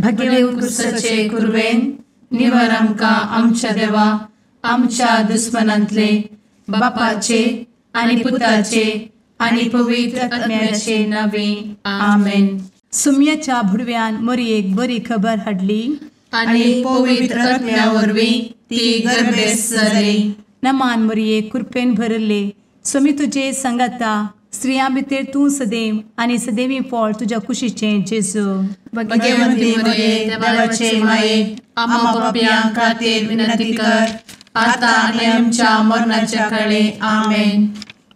भगेव कुरवेन निवर आमकां आमच्या देवा आमच्या दुस्मनांतले बापाचे आनी पुताचे आनी पवित्र आत्म्याचे नावे आमेन. सुम्याच्या भुडव्यान मोरयेक बरी खबर हाडली आनी पवित्र आत्म्या वरवीं ती गर्भेस्त जाली. नमान मोरये, कृपेन भरले, स्वामी तुजे संगाता, स्त्रियां भितर तूं सदैव आनी सदैवी फळ तुज्या कुशीचें जेजू. भगवंती मोरये, देवाचे माये, आम्हा पापयां खातीर विनंती कर आता आनी आमच्या मरणाच्या काळे. आमेन.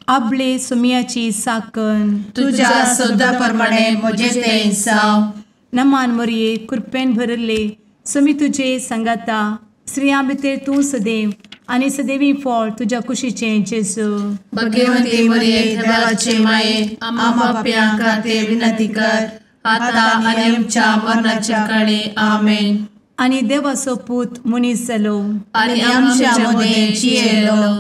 आपले सुम्याची साकन तुज्या सदा प्रमाणे म्हजें तें जावं. नमान मोरये, कृपेन भरले, स्वामी तुजे संगाता, स्त्रियां भितर तूं सदैव आनी सदैवी फळ तुज्या कुशीचें जेजू. भगवंती मोरये, देवाचे माये, आम्हा पापयां खातीर विनंती कर आता आनी आमच्या मरणाच्या काळे. आमेन. आनी देवाचो पूत मनीस जालो आनी आमच्या मदें जियेलो.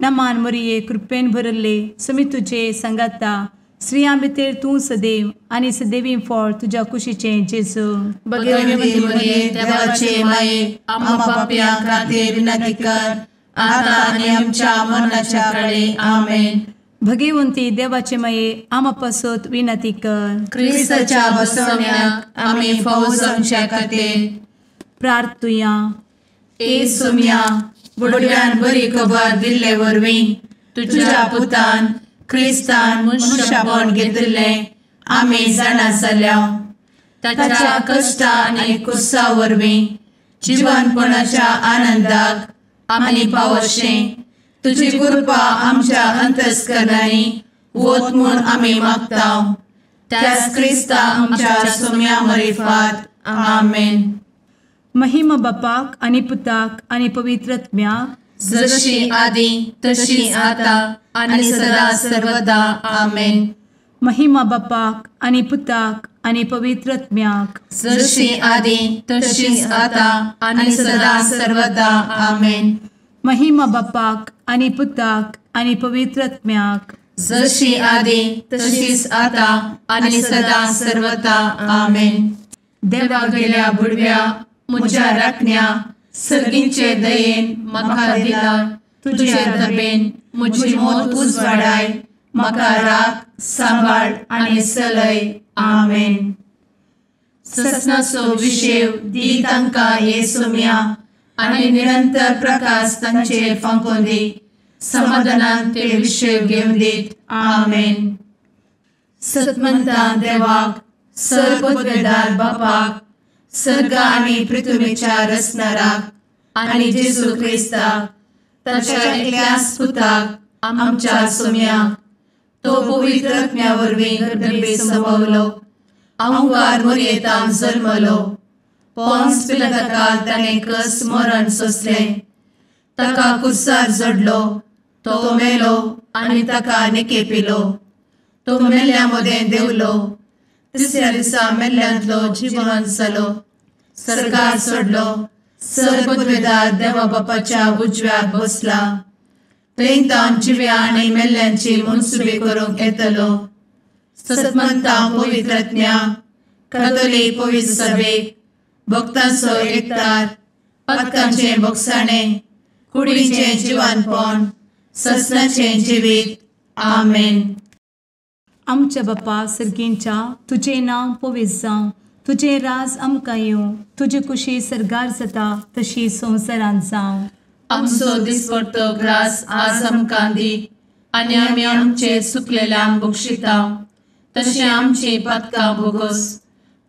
नमान मोरये, कृपेन भरले, स्वामी तुजे संगाता, स्त्रियां भितर तूं सदैव आनी सदैवी फळ तुज्या कुशीचें जेजू. भगवंती मोरये, देवाचे माये, आम्हा पापयां खातीर विनंती कर आता आनी आमच्या मरणाच्या काळे. आमेन. भगवंती देवाचे माये, आम्हा पासत विनंती कर. क्रिस्ताच्या बसवण्याक आमी फावो जावच्या खातीर प्रार्थुया. ए सुम्या, बुडव्यान बरी खबर दिल्ले वरवीं तुज्या पुतान क्रिस्तान मनशापण घेतिल्लें आमी जाणा जाल्या. ताच्या कश्टा आनी कुसा वरवीं जिवनपणाच्या आनंदाक आमी पावशें तुजी कृपा आमच्या अंतस्करणांनी वत म्हूण आमी मागता. त्याच क्रिस्ता आमच्या सुम्या मरिफात. आमेन. महिमा बापाक आनी पुताक आनी पवित्र आत्म्याक, जशी आदी तशी आता आनी सदा सर्वदा. आमेन. महिमा बापाक आनी पुताक आनी पवित्र आत्म्याक, जशी आदी तशी आता आनी सदा सर्वदा. आमेन. महिमा बापाक आनी पुताक आनी पवित्र आत्म्याक, जशी आदी तशीच आता आनी सदा सर्वदा. आमेन. देवा गेल्या बुडव्या म्हज्या राखण्या सर्गींचे दयेन म्हाका दिला तुजे दबेन म्हजी मोत उजवाडाय, म्हाका राख सांबाळ आनी चलय. आमेन. ससनाचो विशेव दी तांकां हे सोम्या आनी निरंतर प्रकाश तांचेर फांकोवन दी, समाधानान ते विशेव घेवन दीत. आमेन. सतमंता देवाक, सर्वपदवेदार बापाक, सर्ग आनी पृथ्वीच्या रचणाराक आनी जेजू क्रिस्ताक ताच्या एकल्याच पुताक आमच्या सोम्याक, तो पवित्र आत्म्या वरवीं गर्भे संभवलो, अहंकार मोरयेतान जल्मलो, पोन्स पिलाताकाल ताणें कस मरण सोंसलें, ताका कुर्सार जडलो, तो मेलो आनी ताका निकेपिलो, तो मेल्ल्या मदें देंवलो, तिसऱ्या दिसा मेल्ल्यांतलो जिवन जालो, सर्गार सोडलो, सर्वपदवेदार देवा बापाच्या उजव्याक बसला, थंय तावन जिव्या आनी मेल्ल्यांची मनसुबी करूंक येतलो. सतमंता पवित्र आत्म्या, कातोलीक पवित्र सभेक, भक्तांचो एकतार, पातकांचें भोगसाणें, कुडीचें जिवानपण, ससनाचें जिवीत. आमेन. आमच्या बापा सर्गींच्या, तुजें नांव पवित्र जावं, तुजें राज आमकां येवं, तुजी कुशी सर्गार जाता तशी संवसारांत जावं. आमचो दिसपडतो ग्रास आज आमकां दी आनी आमी आमचे सुकलेल्यांक बक्षिता तशें आमची पातकां भोगोस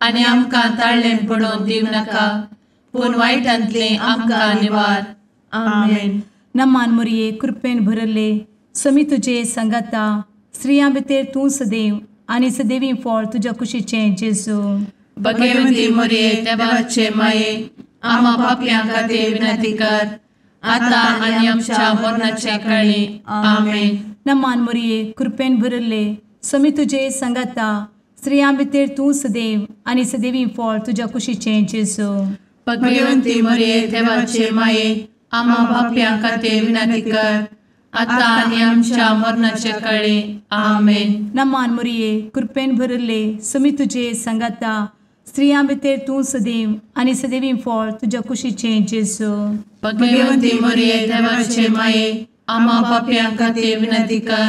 आनी आमकां ताळ्ळें पडोवन दिवं नाका, पूण वायटांतलें आमकां निवार. आमेन. नमान मोरये, कृपेन भरले, स्वामी तुजे संगाता, स्त्रियां भितर तूं सदैव आनी सदैवी फळ तुज्या कुशीचें जेजू. भगवंती मोरये, देवाचे माये, आम्हा पापयां खातीर विनंती कर आता आनी आमच्या मरणाच्या काळी. आमेन. नमान मोरये, कृपेन भरले, स्वामी तुजे संगाता, स्त्रियां भितर तूं सदैव आनी सदैवी फळ तुज्या कुशीचें जेजू. भगवंती मोरये, देवाचे माये, आम्हा पापयां खातीर विनंती कर आता आनी आमच्या मरणाच्या काळी. आमेन. नमान मोरये, कृपेन भरले, स्वामी तुजे संगाता, स्त्रियां भितर तूं सदैव आनी सदैवी फळ तुज्या कुशीचें जेजू। भगवंती मरिये देवाचे माये आम्हा पाप्यां खातीर विनंती कर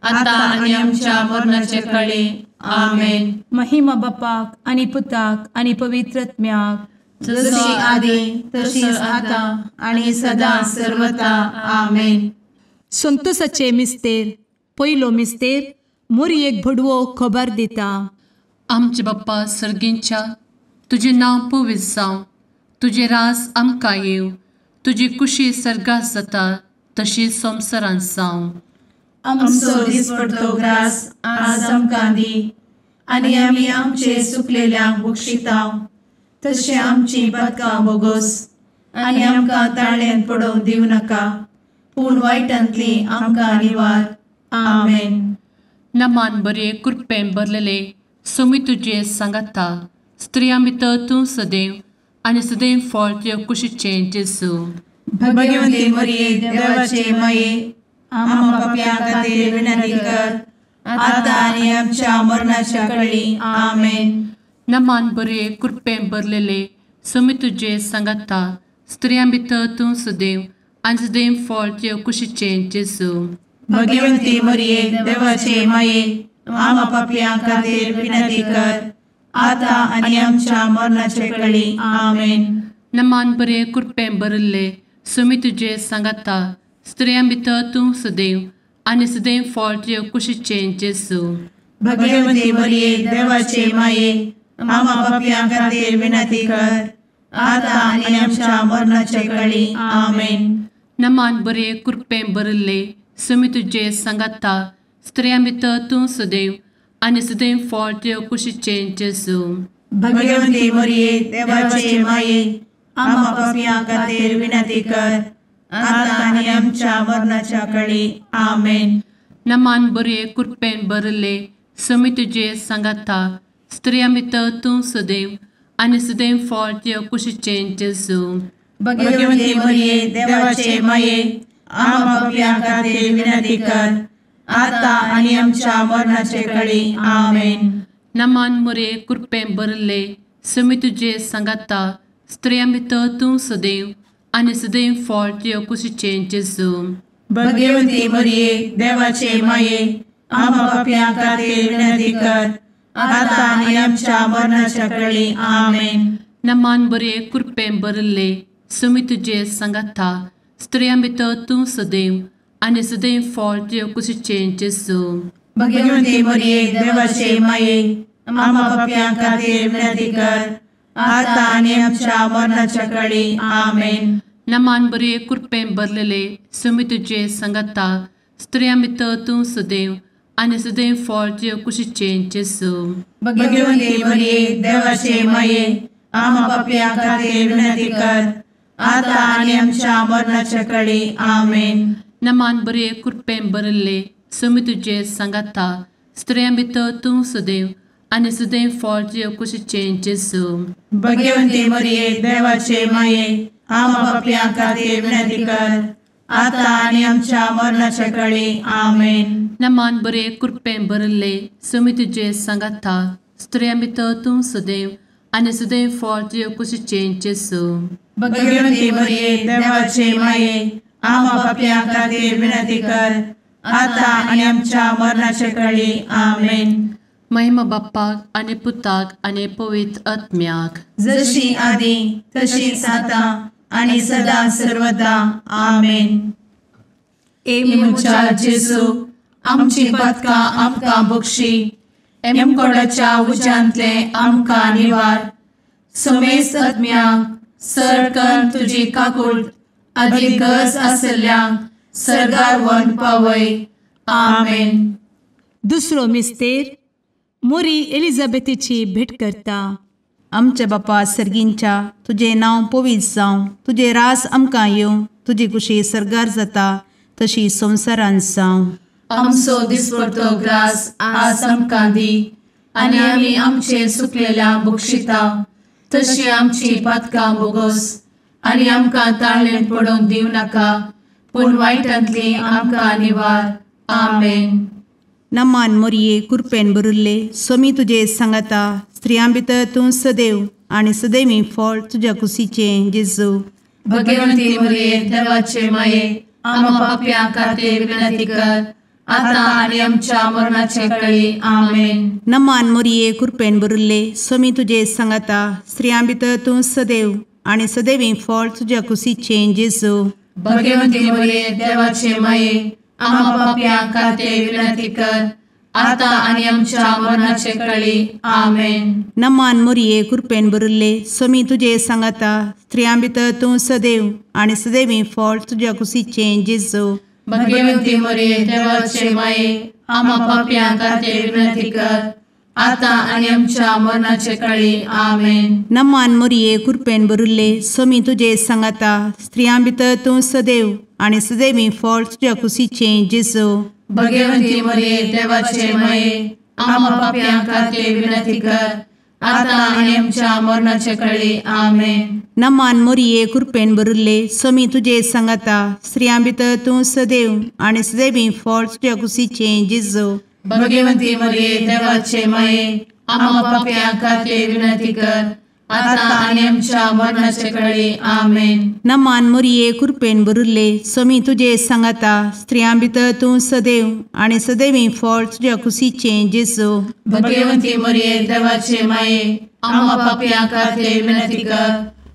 आतां आनी आमच्या मरणाचे काळी। आमेन। महिमा बापाक आनी पुताक आनी पवित्र आत्म्याक, जशी आदी तशीच आतां आनी सदां सर्वता। आमेन। संतोषाचे मिस्तेर पयलो मिस्तेर मोरयेक भडवो खबर दिता। आमचे बाप्पा सर्गींच्या तुजें नांव पवित्र जावं, तुजें राज आमकां येवं, तुजी कुशी सर्गात जाता तशी संवसारांत जावं। आमचो दिसपडतो ग्रास आज आमकां दी आनी आमी आमचे चुकलेल्यांक बक्षिता तशें आमची पातकां बोगोस आनी आमकां ताळ्यांत पडोवंक दिवं नाका, पूण वायटांतली आमकां निवार। आमेन। नमान बरे कृपेन भरलेले सोमी तुजे सांगाता, स्त्रियां भितर तूं सदैव आनी सदैव फळ तुज्या कुशीचें जेजू। भगवंती मरिये देवाचे माये आम्हा पाप्यां खातीर विनंती कर आतां आनी आमच्या मरणाच्या काळी। आमेन। नमान बरे कृपेन भरलेले सोमी तुजे सांगाता, स्त्रियां भितर तूं सदैव आनी सदैव फळ तुज्या कुशीचें जेजू। भगवंती मरिये देवाचे माये आम्हा पाप्यां खातीर विनंती कर आतां आनी आमच्या मरणाच्या काळी। आमेन। नमान बरे कृपेन भरिल्ले सोमी तुजे सांगाता, स्त्रियां भितर तूं सदैव आनी सदैव फळ तुज्या कुशीचें जेजू। भगवंती मरिये देवाचे माये आम्हा पाप्यां खातीर विनंती कर आतां आनी आमच्या मरणाच्या काळी। आमेन। नमान बरे कृपेन भरिल्ले सोमी तुजे सांगाता, स्त्रियां भितर तूं सदैव आनी सदैव फळ तुज्या कुशीचें जेजू। भगवंती मरिये देवाचे माये आम्हा पाप्यां खातीर विनंती कर आतां आनी आमच्या मरणाच्या काळी। आमेन। नमान बरे कृपेन भरिल्ले सोमी तुजे सांगाता, स्त्रियां भितर तूं सदैव आनी सदैव फळ तुज्या कुशीचें जेजू। भगवंती मरिये देवाचे माये आम्हा पाप्यां खातीर विनंती कर आतां आनी आमच्या मरणाच्या काळी। आमेन। नमान मरिये कृपेन भरिल्ले सोमी तुजे सांगाता, स्त्रियां भितर तूं सदैव आनी सदैव फळ तुज्या कुशीचें जेजू। भगवंती मरिये देवाचे माये आम्हा पाप्यां खातीर विनंती कर आतां आनी आमच्या मरणाच्या काळी। आमेन। नमान बरे कृपेन भरिल्ले सोमी तुजे सांगाता, स्त्रियां भितर तूं सदैव आनी सदैव फळ तुज्या कुशीचें जेजू। भगवंती मरिये देवाचे माये आम्हा पाप्यां खातीर विनंती कर आतां आनी आमच्या मरणाच्या काळी। आमेन। नमान बरे कृपेन भरलेले सोमी तुजे सांगाता, स्त्रियां भितर तूं सदैव आनी सदैव फळ तुज्या कुशीचें जेजू। भगवंती मरिये देवाचे माये आम्हा पाप्यां खातीर विनंती कर आतां आनी आमच्या मरणाच्या काळी। आमेन। नमान बरे कृपेन भरिल्ले सोमी तुजे सांगाता, स्त्रियां भितर तूं सदैव आनी सदैव फळ तुज्या कुशीचें जेजू। भगवंती मरिये देवाचे माये आम्हा पाप्यां खातीर विनंती कर आतां आनी आमच्या मरणाच्या काळी। आमेन। नमान बरे कृपेन भरिल्ले सोमी तुजे सांगाता, स्त्रियां भितर तूं सदैव आनी सदैव फळ तुज्या कुशीचें जेजू। भगवंती मरिये देवाचे माये आम्हा पाप्यां खातीर विनंती कर आतां आनी आमच्या मरणाच्या काळी। आमेन। महिमा बाप्पाक आनी पुताक आनी पवित्र आत्म्याक, जशी आदी तशीच आतां आनी सदां सर्वदा। आमेन। ए म्हज्या जेजू आमची पातकां आमकां बक्षी, एमकोडाच्या उज्यांतले आमकां निवार, समेस्त आत्म्यांक सर तुजी काकूट आदी गरज आशिल्ल्यांक सर्गार व्हरून पावय। आमेन। दुसरो मिस्तेर मोरी एलिझाबेथीची भेट करता। आमच्या बापा सर्गींच्या तुजें नांव पवित्र जावं, तुजें रास आमकां येवं, तुजी कुशी सर्गार जाता तशी संवसारांत जावं। आमचो दिसपडतो ग्रास आज आमकां दी आनी आमी आमचे चुकलेल्यांक बक्षिता तशी आमची पातकां बोगोस आनी आमकां ताळ्ळेंत पडोवंक दिवं नाका, पूण वायटांतली आमकां निवार। आमेन। नमान मोरये कृपेन भरिल्ले स्वामी तुजे सांगाता, स्त्रियां भितर तूं सदैव आनी सदैवी फळ तुज्या कुशीचें जेजू। भगवंती मरिये देवाचे माये आम्हा पाप्यां खातीर विनंती कर आता आनी आमच्या मरणाचे वेळी। आमेन। नमान मरिये कृपेन भरिल्ले स्वामी तुजे सांगाता स्त्रियां भितर तूं सदैव आनी सदैवी फळ तुज्या कुशीचें जेजू। भगवंती मरिये देवाचे माये आम्हा पाप्यां खातीर विनंती कर आता आनी आमच्या मरणाचे वेळी। आमेन। नमान मरिये कृपेन भरिल्ले स्वामी तुजे सांगाता स्त्रियां भितर तूं सदैव आनी सदैवी फळ तुज्या कुशीचें जेजू। भगवंती मरिये देवाचे माये आम्हा पाप्यां खातीर विनंती कर आता आनी आमच्या मरणाचे वेळी। आमेन। नमान मरिये कृपेन भरिल्ले स्वामी तुजे सांगाता स्त्रियां भितर तूं सदैव आनी सदैवी फळ तुज्या कुशीचें जेजू। भगवंती मरिये देवाचे माये आम्हा पाप्यां खातीर विनंती कर आता आनी आमच्या मरणाचे वेळी। आमेन। नमान मरिये कृपेन भरिल्ले स्वामी तुजे सांगाता स्त्रियां भितर तूं सदैव आनी सदैवी फळ तुज्या कुशीचें जेजू। भगवंती मरिये देवाचे माये आम्हा पाप्यां खातीर विनंती कर आता आनी आमच्या मरणाचे वेळी। आमेन। नमान मरिये कृपेन भरिल्ले स्वामी तुजे सांगाता स्त्रियां भितर तूं सदैव आनी सदैवी फळ तुज्या कुशीचें जेजू। भगवंती मरिये देवाचे माये आम्हा पाप्यां खातीर विनंती कर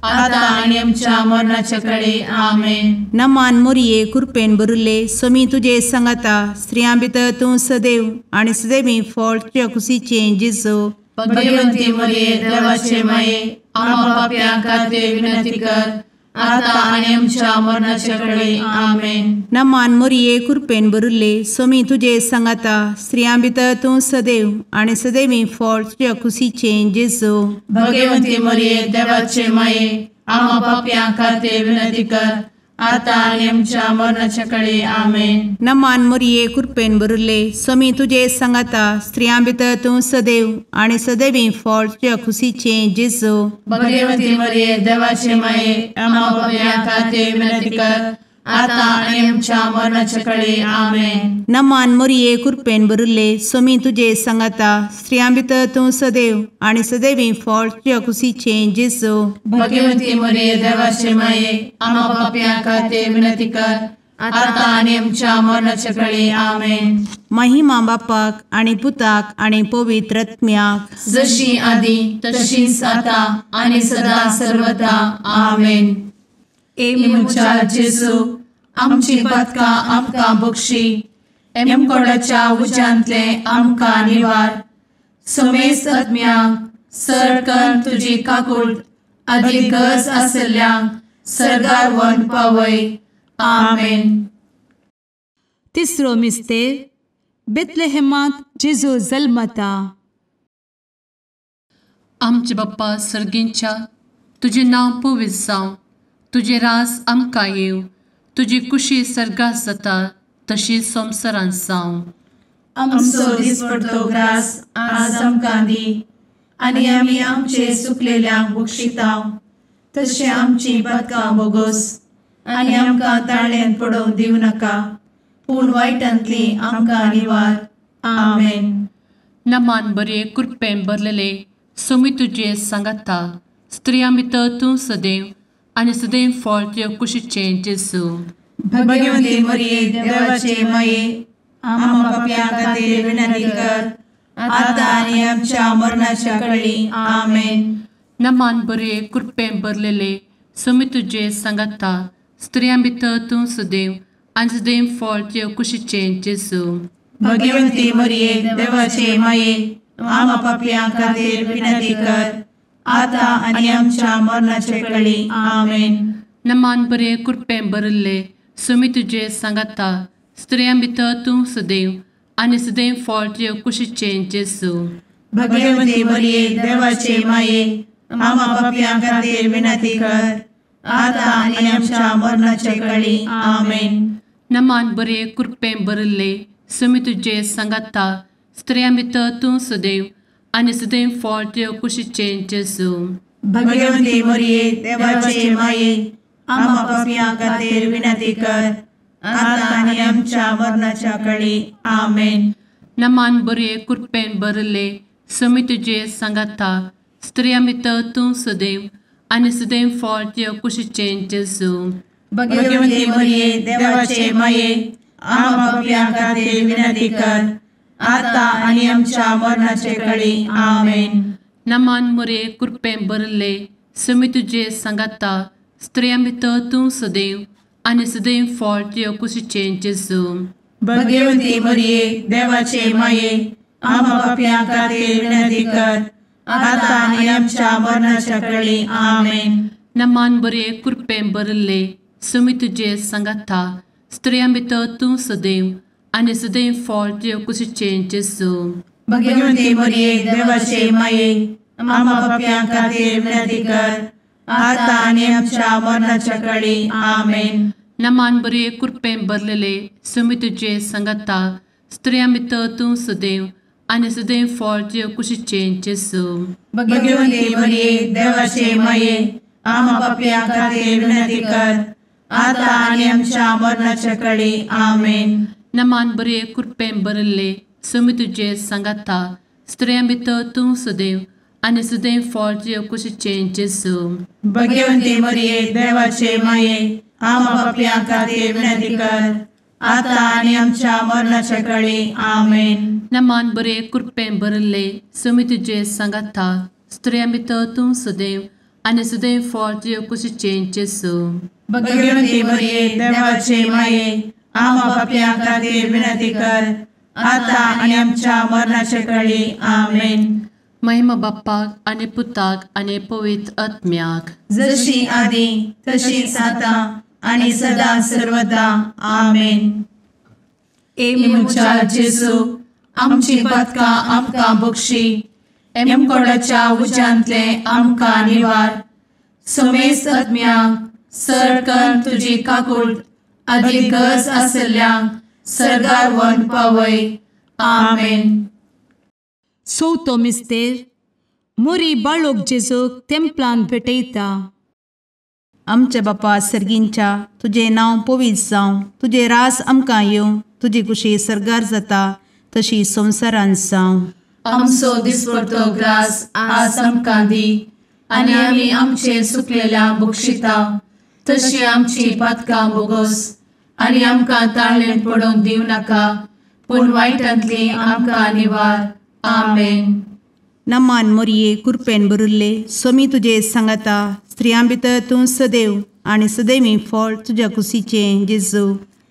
आता आनी आमच्या मरणाचे वेळी। आमेन। नमान मरिये कृपेन भरिल्ले स्वामी तुजे सांगाता स्त्रियां भितर तूं सदैव आनी सदैवी फळ तुज्या कुशीचें जेजू। भगवंती मरिये देवाचे माये आम्हा पाप्यां खातीर विनंती कर आता आनी आमच्या मरणाचे वेळी। आमेन। नमान मरिये कृपेन भरिल्ले स्वामी तुजे सांगाता स्त्रियां भितर तूं सदैव आनी सदैवी फळ तुज्या कुशीचें जेजू। भगवंती मरिये देवाचे माये आम्हा पाप्यां खातीर विनंती कर आता आनी आमच्या मरणाचे वेळी। आमेन। नमान मरिये कृपेन भरिल्ले स्वामी तुजे सांगाता स्त्रियां भितर तूं सदैव आनी सदैवी फळ तुज्या कुशीचें जेजू। भगवंती मरिये देवाचे माये आम्हा पाप्यां खातीर विनंती कर आता आनी आमच्या मरणाचे वेळी। आमेन। नमान मरिये कृपेन भरिल्ले स्वामी तुजे सांगाता स्त्रियां भितर तूं सदैव आनी सदैवी फळ तुज्या कुशीचें जेजू। भगवंती मरिये देवाचे माये आम्हा पाप्यां खातीर विनंती कर आता आनी आमच्या मरणाचे वेळी। आमेन। महिमा बापाक आनी पुताक आनी पवित्र आत्म्याक जशी आदी तशीच आता आनी सदा सर्वदा। आमेन। ए म्हज्या जेजू आमची पातकां आमकां बक्षी एमकोडाच्या उज्यांतले आमकां निवार समेस्त आत्म्यांक सरकन तुजी काकूट आदी गरज आशिल्ल्यांक सर्गार व्हरून पावय। आमेन। तिसरो मिस्तेर बेथलेहेमांत जेजू जल्मता। आमचे बाप्पा सर्गींच्या तुजें नांव पवित्र जावं, तुजें राज आमकां येवं, तुजी कुशी सर्गात जाता तशी संवसारांत जावं। आमचो दिसपडतो ग्रास आज आमकां दी आनी आमी आमचे सुकलेल्यांक बक्षितांव तशें आमची पातकां बोगोस आनी आमकां ताळ्यान पडोवंक दिवं नाका पूण वायटांतली आमकां निवार। आमेन। नमान बरे कृपेन भरलेले स्वामी तुजे सांगाता स्त्रियां भितर तूं सदैव आनी सदैव फळ तुज्या कुशीचें जेजू। भगवंती मरिये देवाचे माये आम्हा पाप्यां खातीर विनंती कर आता आनी आमच्या मरणाच्या वेळी। आमेन। नमान बरे कृपेन भरलेले स्वामी तुजे सांगाता स्त्रियां भितर तूं सदैव आनी सदैव फळ तुज्या कुशीचें जेजू। भगवंती मरिये देवाचे माये आम्हा पाप्यां खातीर विनंती कर आता आनी आमच्या मरणाचे वेळी। आमेन। नमान बरे कृपेन भरिल्ले स्वामी तुजे सांगाता स्त्रियां भितर तूं सदैव आनी सदैव फळ तुज्या कुशीचें जेजू। भगवंती मरिये देवाचे माये आम्हा पाप्यां खातीर विनंती कर आता आनी आमच्या मरणाचे वेळी। आमेन। नमान बरे कृपेन भरिल्ले स्वामी तुजे सांगाता स्त्रियां भितर तूं सदैव आनी सदैव फळ तुज्या कुशीचें जेजू। भगवंती मरिये देवाचे माये आम्हा पाप्यां खातीर विनंती कर आता आनी आमच्या मरणाच्या वेळी। आमेन। नमान बरे कृपेन भरिल्ले समी तुजे सांगाता स्त्रियां भितर तूं सदैव आनी सदैव फळ तुज्या कुशीचें जेजू. भगवती मरिये देवाचे माये आम्हा पाप्यां खातीर विनंती कर आता आनी आमच्या मरणाचे कळी. आमेन. नमान मोरये कृपेन भरिल्ले समी तुजे सांगाता स्त्रियां भितर तूं सदैव आनी सदैव फळ तुज्या कुशीचें जेजू. भगवती मरिये देवाचे माये आम्हा पाप्यां खातीर विनंती कर आता आनी आमच्या मरणाच्या कळी. आमेन. नमान बरे कृपेन भरिल्ले समी तुजे सांगाता स्त्रियां भितर तूं सदैव आनी सदैव फळ तुज्या कुशीचें जेजू. भगवती मरिये देवाचे माये आम्हा पाप्यां खातीर विनंती कर आता आनी आमच्या मरणाच्या कळी. आमेन. नमान बरे कृपेन भरलेले समी तुजे सांगाता स्त्रियां भितर तूं सदैव आनी सदैव फळ तुज्या कुशीचें जेजू. भगवती मरिये देवाचे माये आम्हा पाप्यां खातीर विनंती कर आता आनी आमच्या मरणाच्या कळी. आमेन. नमान बरे कृपेन भरिल्ले समी तुजे सांगाता स्त्रियां भितर तूं सदैव आनी सदैव फळ तुज्या कुशीचें जेजू. भगवती मरिये देवाचे माये आम्हा पाप्यां खातीर विनंती कर आता आनी आमच्या मरणाच्या कळी. आमेन. नमान बरे कृपेन भरिल्ले समी तुजे सांगाता स्त्रियां भितर तूं सदैव आनी सदैव फळ तुज्या कुशीचें जेजू. भगवती मरिये देवाचे माये आम्हा पाप्यां खातीर विनंती कर आता आनी आमच्या मरणाच्या कळी. आमेन. महिमा बाप्पाक आनी पुताक आनी पवित्र आत्म्याक, जशी आदी तशीच आता आनी सदा सर्वदा. आमेन. ए म्हज्या जेजू आमची पातकां आमकां बक्षी, एमकोडाच्या उज्यांतले आमकां निवार, समेस्त आत्म्यांक सरकन तुजी काकूट आदी गरज आसल्ल्यांक सर्गार व्हरून पावय. आमेन. चवथो मिस्तेर मोरी बाळोक जेजूक तेंपलान भेटयता. आमच्या बापा सर्गींच्या तुजें नांव पवित्र जावं, तुजें रास आमकां येवं, तुजी कुशी सर्गार जाता तशी संवसारांत जावं. आमचो दिसपडतो ग्रास आज आमकां दी आनी आमी आमचे सुकलेल्या बक्षिता तशी आमची पातकां बोगोस आनी आमकां ताळेन पडोवंक दिवं नाका, पूण वायटांतली आमकां निवार. आमेन. नमान मोरये कृपेन भरिल्ले स्वामी तुजे सांगाता स्त्रियां भितर तूं सदैव आनी सदैवी फळ तुज्या कुशीचें जेजू.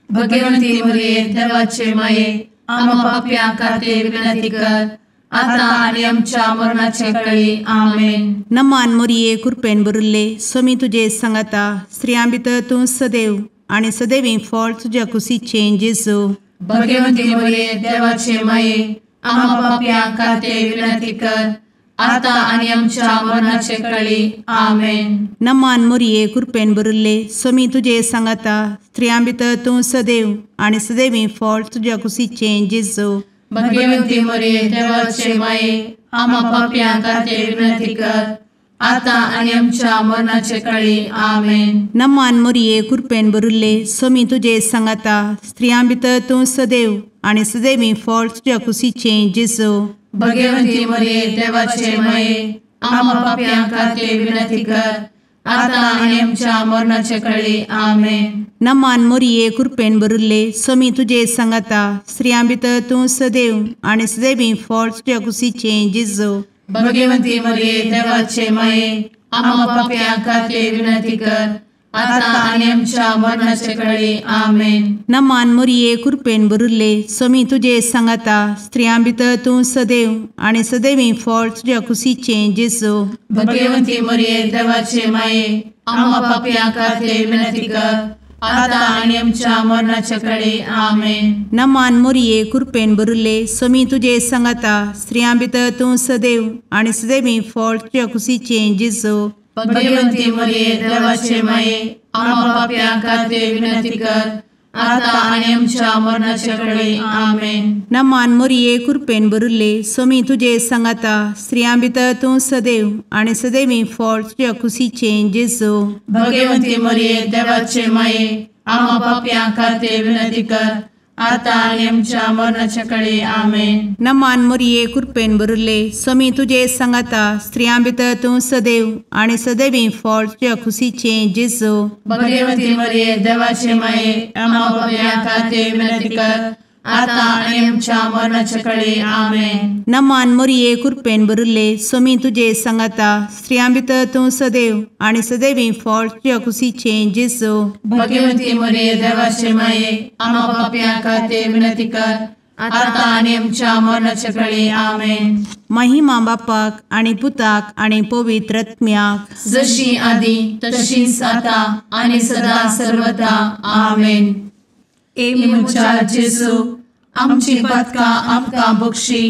भगवती मोरये देवाचे माये आम्हा पाप्यां खातीर विनंती कर आता आनी आमच्या मरणाचे कळी. आमेन. नमान मोरये कृपेन भरिल्ले स्वामी तुजे सांगाता स्त्रियां भितर तूं सदैव आनी सदैवी फळ तुज्या कुशीचें जेजू. भगवती मोरये देवाचे माये आम्हा पाप्यां खातीर विनंती कर आता आनी आमच्या मरणाचे कळी. आमेन. नमान मोरये कृपेन भरिल्ले स्वामी तुजे सांगाता स्त्रियां भितर तूं सदैव आनी सदैवी फळ तुज्या कुशीचें जेजू. भगवती मोरये देवाचे माये आम्हा पाप्यां खातीर विनंती कर आता आनी आमच्या मरणाचे कळी. आमेन. नमान मोरये कृपेन भरिल्ले स्वामी तुजे सांगाता स्त्रियां भितर तूं सदैव आनी सदैवी फळ तुज्या कुशीचें जेजू. भगवती मोरये देवाचे माये आम्हा पाप्यां खातीर विनंती कर आता आनी आमच्या मरणाचे कळी. आमेन. नमान मोरये कृपेन भरिल्ले स्वामी तुजे सांगाता स्त्रियां भितर तूं सदैव आनी सदैवी फळ तुज्या कुशीचें जेजू. भगवती मोरये देवाचे माये आम्हा पाप्यां खातीर विनंती कर आता आनी आमच्या मरणाचे कळी. आमेन. नमान मोरये कृपेन भरिल्ले स्वामी तुजे सांगाता स्त्रियां भितर तूं सदैव आनी सदैवी फळ तुज्या कुशीचें जेजू. भगवती मोरये देवाचे माये आम्हा पाप्यां खातीर विनंती कर आता आनी आमच्या मरणाचे कळी. आमेन. नमान मोरये कृपेन भरिल्ले स्वामी तुजे सांगाता स्त्रियां भितर तूं सदैव आनी सदैवी फळ तुज्या कुशीचें जेजू. भगवती मोरये देवाचे माये आम्हा पाप्यां खातीर विनंती कर आता आनी आमच्या मरणाचे कळी. आमेन. नमान मोरये कृपेन भरिल्ले स्वामी तुजे सांगाता स्त्रियां भितर तूं सदैव आनी सदैवी फळ तुज्या कुशीचें जेजू. भगवती मोरये देवाचे माये आम्हा पाप्यां खातीर विनंती कर आतां आनी आमच्या मरणाच्या कळे. आमेन. नमान मोरये कृपेन भरिल्ले स्वामी तुजे सांगाता, स्त्रियां भितर तूं सदैव आनी सदैवी फळ तुज्या खुशीचें जेजू. भगवती मरिये देवाचे माये, आम्हा पाप्यां खातीर विनंती कर, आतां आनी आमच्या मरणाच्या कळे. आमेन. नमान मोरये कृपेन भरिल्ले स्वामी तुजे सांगाता, स्त्रियां भितर तूं सदैव आनी सदैवी फळ तुज्या खुशीचें जेजू. भगवती मरिये देवाचे माये, आम्हा पाप्यां खातीर विनंती कर, आतां आनी आमच्या मरणाच्या कळे. आमेन. महिमा बापाक आनी पुताक आनी पवित्र आत्म्याक, जशी आदी तशीच आतां आनी सदा सर्वदा. आमेन. ए म्हज्या जेजू, आमची पातकां आमकां बक्षी,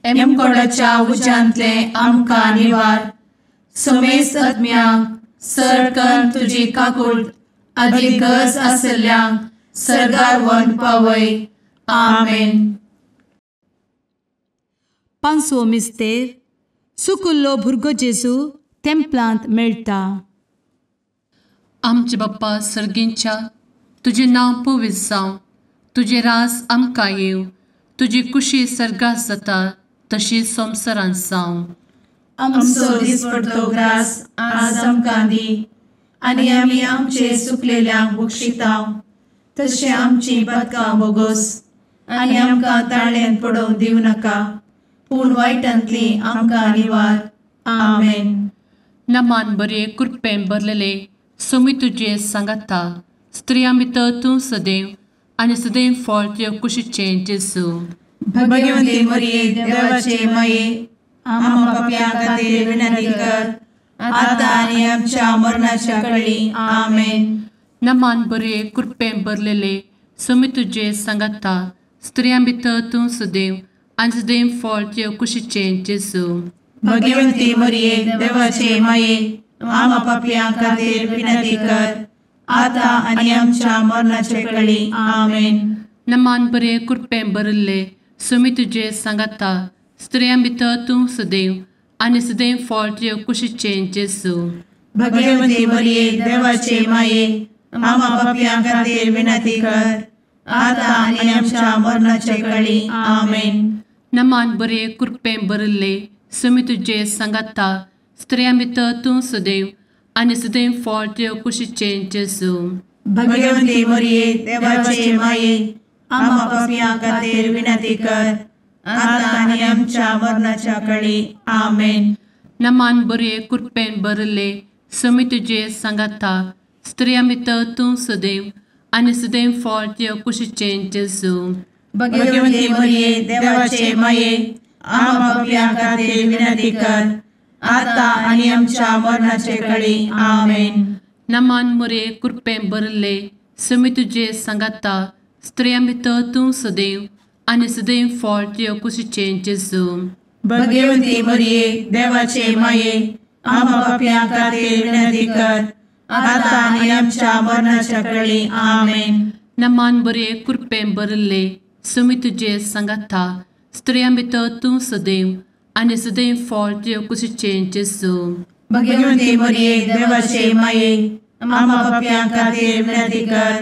एमकोडाच्या उज्यांतले आमकां निवार, समेस्त आत्म्यांक सरकन तुजी काकूट आदी गरज आशिल्ल्यांक सर्गार व्हरून पावय. आमेन. पांचवो मिस्तेर सुकुल्लो भुरगो जेजू तेंपलांत मेळटा. आमचे बाप्पा सर्गींच्या, तुजें नांव पवित्र जावं, तुजें राज आमकां येवं, तुजी कुशी सर्गात जाता तशी संवसारांत जावं. आमचो दिसपडतो ग्रास आज आमकां दी, आनी आमी आमचे सुकलेल्यांक बक्षिता तशें आमची पातकां बोगोस, आनी आमकां ताळ्यांत पडोवंक दिवं नाका, पूण वायटांतली आमकां निवार. आमेन. नमान बरे कृपेन भरलेले स्वामी तुजे सांगाता, स्त्रियां भितर तूं सदैव आनी सदैव फळ तुज्या कुशीचें जेजू. भगवती मरिये देवाचे माये, आम्हा पाप्यां खातीर विनंती कर, आतां आनी आमच्या मरणाच्या कळी. आमेन. नमान बरे कृपेन भरलेले स्वामी तुजे सांगाता, स्त्रियां भितर तूं सदैव आनी सदैव फळ तुज्या कुशीचें जेजू. भगवती मरिये देवाचे माये, आम्हा पाप्यां खातीर विनंती कर, आतां आनी आमच्या मरणाच्या कळी. आमेन. नमान बरे कृपेन भरिल्ले स्वामी तुजे सांगाता, स्त्रियां भितर तूं सदैव आनी सदैव फळ तुज्या कुशीचें जेजू. भगवती मरिये देवाचे माये, आम्हा पाप्यां खातीर विनंती कर, आतां आनी आमच्या मरणाच्या कळी. आमेन. नमान बरे कृपेन भरिल्ले स्वामी तुजे सांगाता, स्त्रियां भितर तूं सदैव आनी सदैव फळ तुज्या कुशीचें जेजू. भगवती मरिये देवाचे माये, आम्हा पाप्यां खातीर विनंती कर, आतां आनी आमच्या मरणाच्या कळी. आमेन. नमान बरे कृपेन भरिल्ले स्वामी तुजे सांगाता, स्त्रियां भितर तूं सदैव आनी सदैव फळ तुज्या कुशीचें जेजू. भगवती मरिये देवाचे माये, आम्हा पाप्यां खातीर विनंती कर, आतां आनी आमच्या मरणाचे कळी. आमेन. नमान मरिये कृपेन भरिल्ले स्वामी तुजे सांगाता, स्त्रियां भितर तूं सदैव आनी सदैव फळ तुज्या कुशीचें जेजू. भगवती मरिये देवाचे माये, आम्हा पाप्यां खातीर विनंती कर, आतां आनी आमच्या मरणाच्या कळी. आमेन. नमान बरे कृपेन भरिल्ले स्वामी तुजे सांगाता, स्त्रियां भितर तूं सदैव आनी सदैव फळ तुज्या कुशीचें जेजू. भगवती मरिये देवाचे माये, आम्हा पाप्यां खातीर विनंती कर,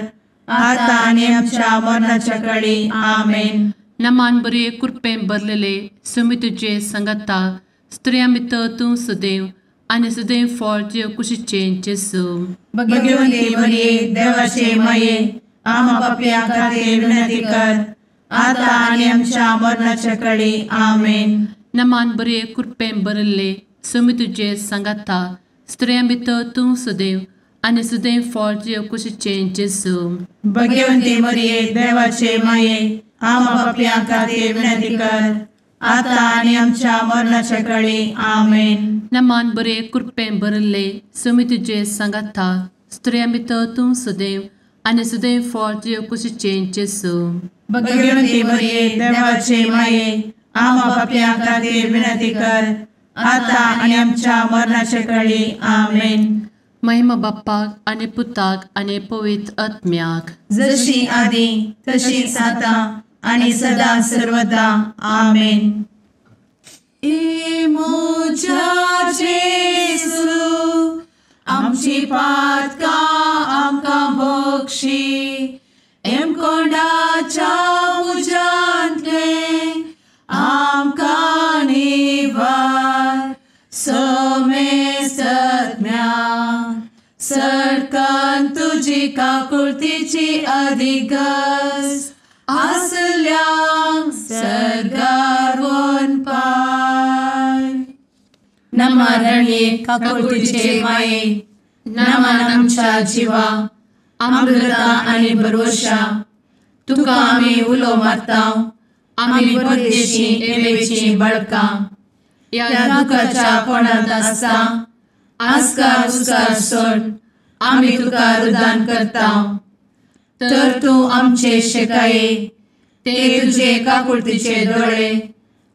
आतां आनी आमच्या मरणाच्या कळी. आमेन. नमान बरे कृपेन भरलेले स्वामी तुजे सांगाता, स्त्रियां भितर तूं सदैव आनी सदैव फळ तुज्या कुशीचें जेजू. भगवती मरिये देवाचे माये, आम्हा पाप्यां खातीर विनंती कर, आतां आनी आमच्या मरणाच्या कळी. आमेन. नमान बरे कृपेन भरिल्ले स्वामी तुजे सांगाता, स्त्रियां भितर तूं सदैव आनी सदैव फळ तुज्या कुशीचें जेजू. भगवती मरिये देवाचे माये, आम्हा पाप्यां खातीर विनंती कर, आतां आनी आमच्या मरणाच्या कळी. आमेन. नमान बरे कृपेन भरिल्ले स्वामी तुजे सांगाता, स्त्रियां भितर तूं सदैव आनी सदैव फळ तुज्या कुशीचें जेजू. भगवती मरिये देवाचे माये, आम्हा पाप्यां खातीर विनंती कर, आतां आनी आमच्या मरणाच्या कळी. आमेन. महिमा बाप्पाक आनी पुताक आनी पवित्र आत्म्याक, जशी आदी तशीच आतां आनी सदा सर्वदा. आमेन. ए म्हज्या जेजू, आमची पातकां आमकां बक्षी, एमकोंडाच्या तुजी काकुळतीची अधिक गरज आसल्यांक सर्गार वनपाय. नमा रणये काकुळतीचे माये, नमन आमच्या जिवा, अमृता आनी भरवशा, तुका आमी उलो मारता, आमी परदेशी एवेची बळकां, ह्या दुखाच्या कोणांत आसता आस्कार उस्कार सोड आमी तुका रुदान करता. तर तूं आमचे शेकाये ते तुजे काकुळतीचे दोळे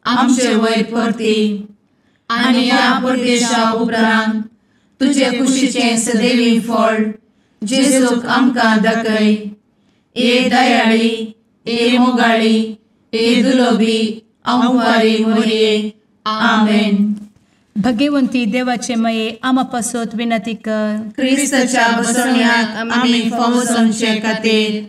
आमचे वयर परती आनी ह्या परदेशा उपरांत तुजे कुशीचें सदैवी फळ जेजूक आमकां दाखय. ए दयाळी, ए मोगाळी, ए दुलोबी अंवारी मोरये. आमेन. भगवंती देवाचे मये आमा पासत विनंती कर. क्रिस्ताच्या बसवण्याक आमी फावो जावचे खातीर.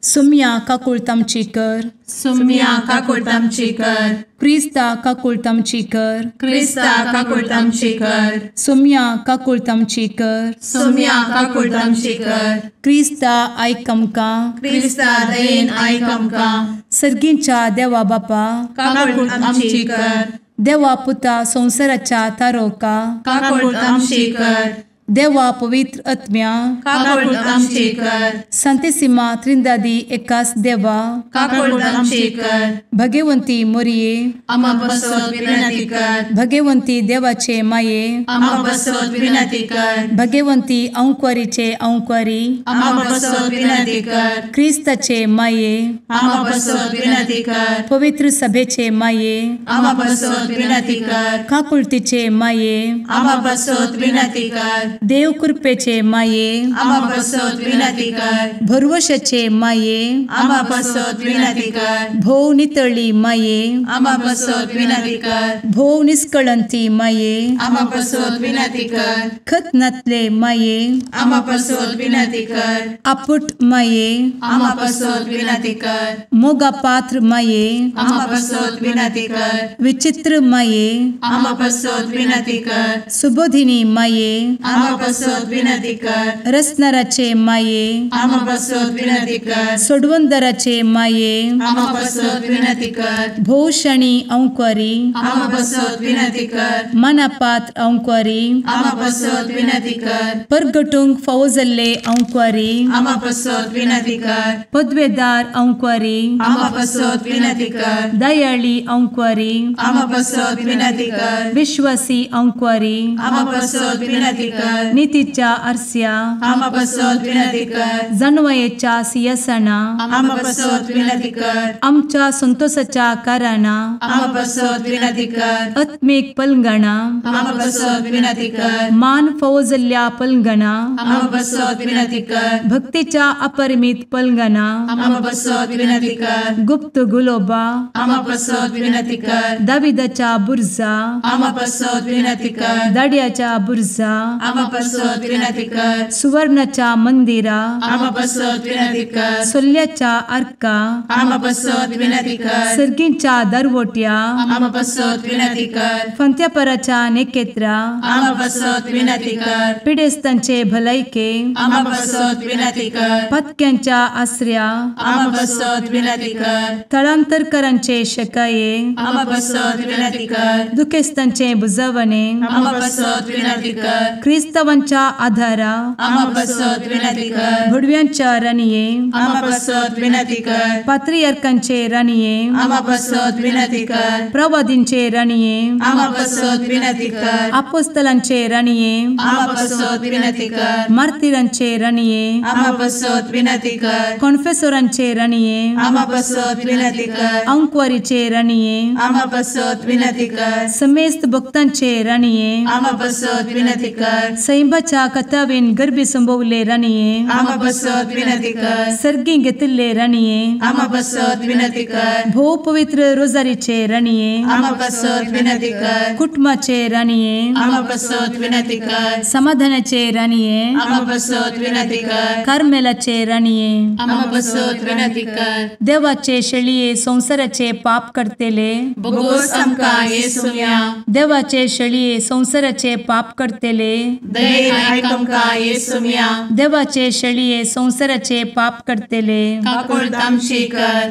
सुम्या काकुळत आमची कर. सुम्या काकुळत आमची कर. क्रिस्ता काकुळत आमची कर. क्रिस्ता काकुळत आमची कर. सुम्या काकुळत आमची कर. सुम्या काकुळत आमची कर. क्रिस्ता आयक आमकां. क्रिस्ता दयेन आयक आमकां. सर्गींच्या देवा बापा काकुळत आमची कर. देवा पुता संवसाराच्या तारोका काकुळत आमची कर. देवा पवित्र आत्म्या काकुळत आमची कर. संतेसिमा त्रिंदादी एकास देवा काकुळत आमची कर. भगवंती मोरये आमा पासत विनंती कर. भगवंती देवाचे माये आमा पासत विनंती कर. भगवंती अंकुरीचे अंकुरी आमा पासत विनंती कर. क्रिस्ताचे माये आमा पासत विनंती कर. पवित्र सभेचे माये आमा पासत विनंती कर. काकुळतीचे माये आमा पासत विनंती कर. देव कृपेचे माये आमा पासत विनंती कर. भरवशाचे माये आमा पासत विनंती कर. भोव नितळी माये आमा पासत विनंती कर. भोव निष्कळंती माये आमा पासत विनंती कर. खत नातले माये आमा पासत विनंती कर. आपुट माये आमा पासत विनंती कर. मोगा पात्र माये आमा पासत विनंती कर. विचित्र माये आमा पासत विनंती कर. सुबोधिनी माये आमा पासत विनंती कर. रसनाराचे माये आमा पासत विनंती कर. सोडवंदराचे माये आमा पासत विनंती कर. भोवशणी अंकुरी आमा पासत विनंती कर. मनापात्र अंकुरी आमा पासत विनंती कर. परगटूंक फावो जाल्ले अंकुरी आमा पासत विनंती कर. पदवेदार अंकुरी आमा पासत विनंती कर. दयाळी अंकुरी आमा पासत विनंती कर. विश्वासी अंकुरी आमा पासत विनंती कर. नितीच्या आरस्या आमा पासत विनंती कर. जानवयेच्या सिंहासना आमा पासत विनंती कर. आमच्या संतोषाच्या कारणा आमा पासत विनंती कर. आत्मीक पलंगणा आमा पासत विनंती कर. मान फावो जाल्ल्या पलंगणा आमा पासत विनंती कर. भक्तीच्या अपरिमित पलंगणा आमा पासत विनंती कर. गुप्त गुलोबा आमा पासत विनंती कर. दाविदाच्या बुर्जा आमा पासत विनंती कर. दाड्याच्या बुर्जा आमा पासत विनंती कर. सुवर्णाच्या मंदिरा आमा पासत विनंती कर. सोल्ल्याच्या आर्का आमा पासत विनंती कर. सर्गींच्या दरवट्या आमा पासत विनंती कर. फंत्यापराच्या नेकेत्रा आमा पासत विनंती कर. पिडेस्तांचे भलायके आमा पासत विनंती कर. पत्क्यांच्या आसऱ्या आमा पासत विनंती कर. थळांतरकरांचे शकाये आमा पासत विनंती कर. दुखेस्तांचे बुजवणे आमा पासत विनंती कर. क्रिस्तावांच्या आधारा आमा पासत विनंती कर. भुडव्यांच्या राणये आमा पासत विनंती कर. पात्रियार्कांचे राणये आमा पासत विनंती कर. प्रवादींचे राणये आमा पासत विनंती कर. आपोस्तलांचे राणये आमा पासत विनंती कर. मार्तिरांचे राणये आमा पासत विनंती कर. कॉन्फेसोरांचे राणये आमा पासत विनंती कर. अंकुवारीचे राणये आमा पासत विनंती कर. समेस्त भक्तांचे राणये आमा पासत विनंती कर. सैंबाच्या कथावेन गर्भी संभवले राणये आमा पासत विनंती कर. सर्गी घेतिल्ले राणये आमा पासत विनंती कर. भोव पवित्र रोजारीचे राणये आमा पासत विनंती कर. कुटुंबाचे राणये आमा पासत विनंती कर. समाधानाचे राणये आमा पासत विनंती कर. कार्मेलाचे राणये आमा पासत विनंती कर. देवाचे शेळये संवसाराचे पाप करतेले बोगोस आमकां येसुम्या देवाचे शेळये संवसाराचे पाप करतेले दयेन आयक आमकां येसुम्या। देवाचे शेळये संवसाराचे पाप करतले काकुळट आमची कर।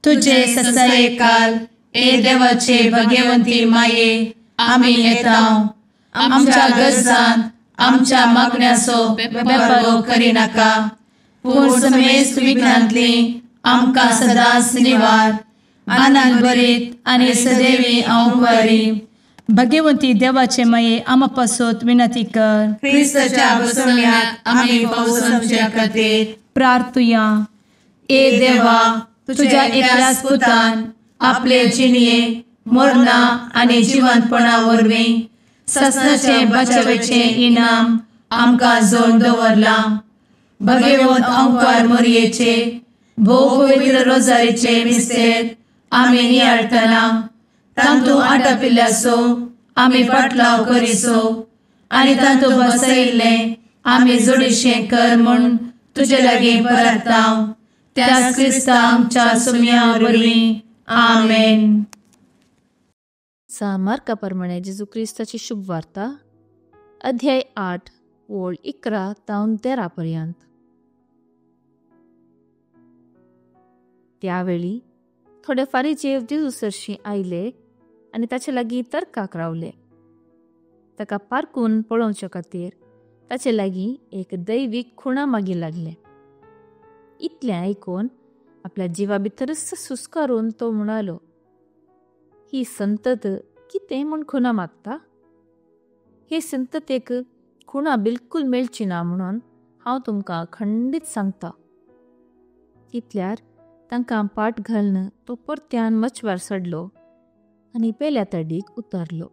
तुजे ससायेकाल ए देवाचे भगवंती माये आमी येता आमच्या गरजान आमच्या मागण्याचो बेपर्वो करिनाका पूण समेस्त विघ्नांतली आमकां सदांच निवार। आनंद भरीत आनी सदैवी अंवकारी भगवंती देवाचे माये आमा पासत विनंती कर। क्रिस्ताच्या बसवण्याक आमी पावसाच्या खातीर प्रार्थुया। ए देवा तुझ्या एकल्याच पुतान आपले जिणये मरणा आनी जिवंतपणा वरवीं ससनाचे बचावेचे इनाम आमकां जोडून दवरलां। भगवंत अंकार मोरयेचे भोव पवित्र रोजारीचे मिस्तेर आमी नियाळटना तांतू आटापिल्ल्याचो आमी पाटलाव करिसो आनी तांतू बसयिल्लें आमी जोडीशें कर म्हूण तुजे लागीं परता त्याच क्रिस्ता आमच्या सुम्या वरवीं आमेन। मार्का प्रमाणे जेजू क्रिस्ताची शुभवार्ता अध्याय 8 ओळ 11 तावन 13 पर्यंत। त्यावेळी थोडे फारीजेव जेजू सरशी आयले आनी ताचे लागीं तर्काक रावले। ताका पारकून पळोवचे खातीर ताचे लागीं एक दैवीक खुणा मागी लागले। इतलें आयकून आपल्या जिवा भितरच सुस्कारून तो म्हणालो, ही संतत कितें म्हूण खुणा मागता? हे संततेक खुणा बिलकुल मेळची ना म्हणून हांव तुमकां खंडीत सांगता। तितल्यार तांकां पाट घालून तो परत्यान मचवार सडलो आनी पेल्या तडीक उतरलो।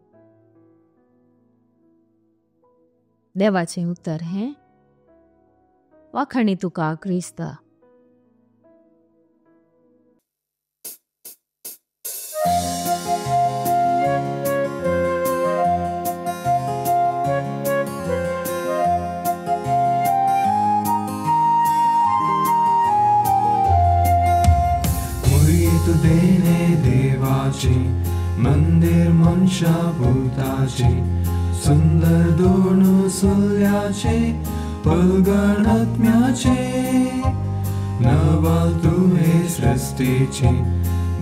देवाचें उतर हें वाखाणी तुका क्रिस्ता। देवाची मंदिर मनशा भूताची सुंदर दोन सुल्याचे पलगणात्म्याचे नवाल तुहे सृष्टीची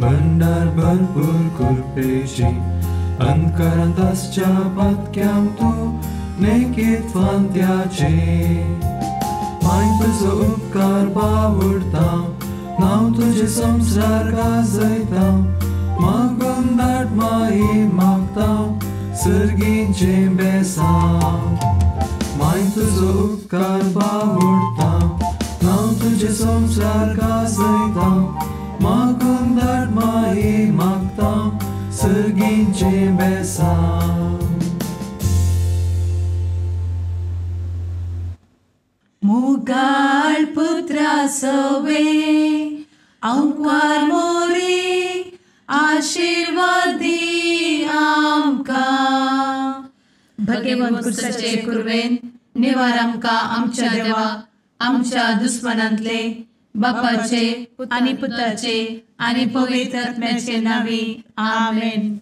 भंडार भरपूर कृपेची अंतकरांत आसच्या पातक्यांक तूं नेकीत फांत्याचे माय तुजो उपकार बावडता नांव तुजें संवसार गाजयता मागून धाड माई मागता सर्गीचें बेसांव माय तुजो उपकार बावडता नांव तुजें संवसार गाजयता मागून धाड माई मागता सर्गीचें बेसांव। मुगाळ पुत्रा सवे अंकार मोरी आशीर्वादी आमकां। भगवंत क्रिस्ताचे कुर्वेन निवार आमकां आमच्या देवा आमच्या दुस्मनांतले बापाचे आनी पुताचे आनी पवित्र आत्म्याचे नांवी आमेन।